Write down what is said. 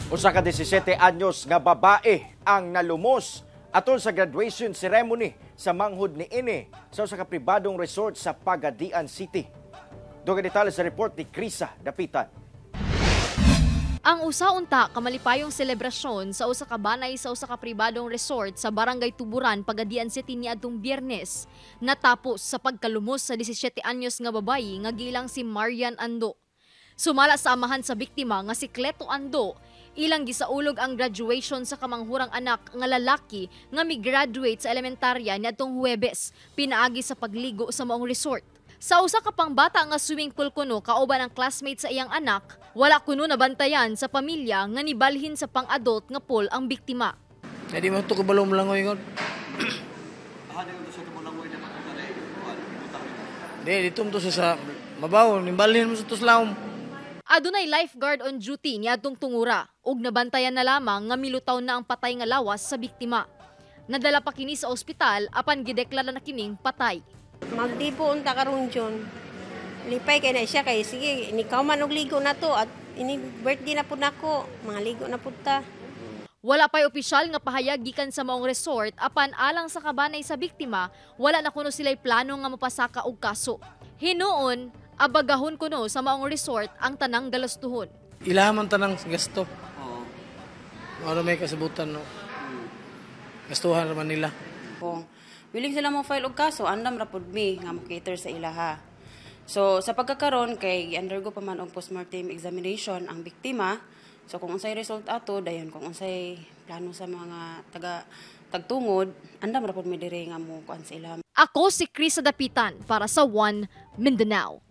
Usa ka 17 anyos nga babae ang nalumos atol sa graduation ceremony sa manghud ni ini sa usa ka pribadong resort sa Pagadian City. Dugang detalye sa report ni Krisa Dapitan. Ang usa unta ka malipayong selebrasyon sa usa ka banay sa usa ka pribadong resort sa Barangay Tuburan, Pagadian City niadtong Biyernes natapos sa pagkalumos sa 17 anyos nga babayi nga giilang si Marian Ando. Sumala sa amahan sa biktima nga si Cleto Ando, ilang gisaulog ang graduation sa kamanghurang anak nga lalaki nga mi-graduate sa elementarya niadtong Huwebes pinaagi sa pagligo sa maong resort. Sa usa ka pangbata nga swimming pool kuno kauban ang classmate sa iyang anak, wala kuno nabantayan sa pamilya nga nibalhin sa pang-adult nga pool ang biktima. Hindi mo ito kabalo mo langoy god. Di, dito mo to siya sa mabaw, nimbalhin mo sa tuslawom. Adunay lifeguard on duty niadtong tungura ug nabantayan na lamang nga milutaw na ang patay nga lawas sa biktima. Nadala pa kini sa ospital apan gideklara na kining patay. Magdipo unta karon, John. Lipay kay na siya kay sige, ikaw man og ligo na to at ini birthday na pud nako, mga ligo na pud ta. Wala pa'y opisyal nga pahayag gikan sa maong resort apan alang sa kabanay sa biktima, wala na kuno sila'y plano nga mapasaka og kaso. Hinuon, abagahon kuno sa maong resort ang tanang galastuhon. Ilaman tanang gasto. Oo. May kasabutan, no. Gastuhan naman nila. Kung willing sila mo file og kaso, andam ra pud mi nga mo cater sa ilaha. So sa pagkakaron kay gi-undergo pa man og postmortem examination ang biktima. So kung unsay result ato, dayon kung unsay plano sa mga taga tagtungod, andam ra pud mi diri nga mo kuan sa ilaha. Ako si Krisa Dapitan para sa One Mindanao.